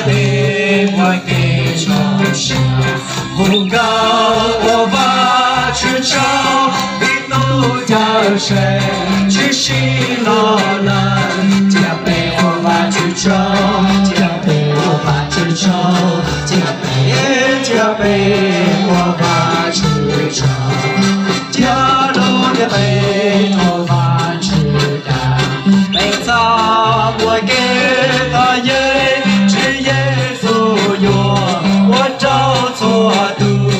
Peb ua ke zoo siab, hu nkauj ua Vajtswv tsaug, vim tus Cawmseej tshwm sim los lawm. Cia peb ua Vajtswv tsaug, cia peb ua Vajtswv tsaug, cia peb, cia peb ua Vajtswv tsaug. Cia lub ntiaj teb ua Vajtswv dag, peb txhawb ua ke thov yeej Tswv Yexus yuav ua rau txhua tus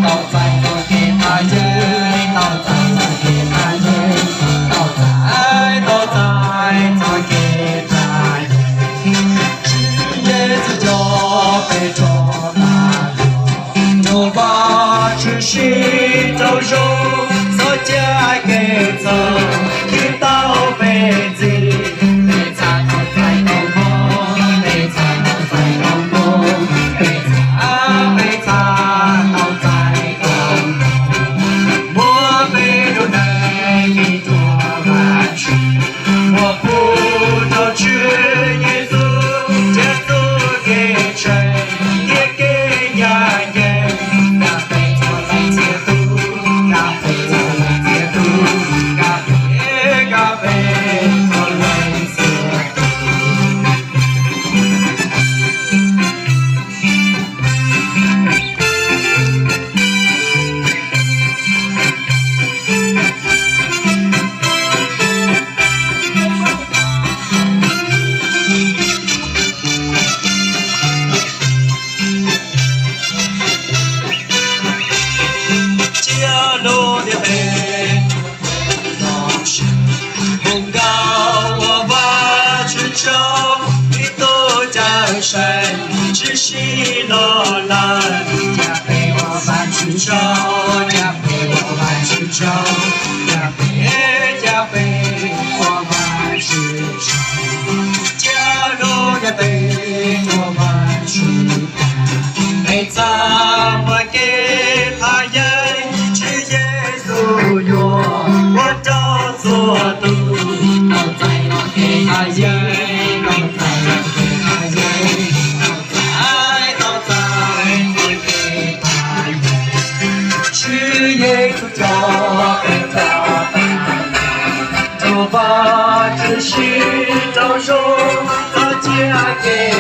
tau txais txoj kev thov yeej, tau txais txoj kev thov yeej, tau txais, tau txais txoj kev thov yeej. Tswv Yexus coj peb rov qab los, rau Vajtswv sib raug zoo, txhob cia kev txhaum khi tau peb ntxiv. Peb txhawb tau txais tau hmoov, peb txhawb tau txais tau hmoov, peb txhawb, peb txhawb tau txais tau hmoov, muab peb lub neej ib rua Vajtswv, muab pub rau Tswv Yexus, nrhiav txoj kev tseeb thiab kev ncaj ncees, kom peb txhua leej txhia tus, kom peb txhua leej txhia tus, kom peb, kom peb txhua leej txhia tus. Cia lub ntiaj teb hu nkauj ua Vajtswv tsaug, vim tus Cawmseej tshwm sim los lawm. Cia peb ua Vajtswv tsaug, cia peb ua Vajtswv tsaug, cia peb, cia peb ua Vajtswv tsaug. Cia lub ntiaj teb ua Vajtswv dag, peb txhawb ua ke thov yeej Tswv Yexus yuav ua rau txhua tus tau txais txoj kev thov yeej, tau txais txoj kev thov yeej, tau txais, tau txais txoj kev thov yeej. Tswv Yexus coj peb rov qab los, rau Vajtswv sib raug zoo, txhob cia kev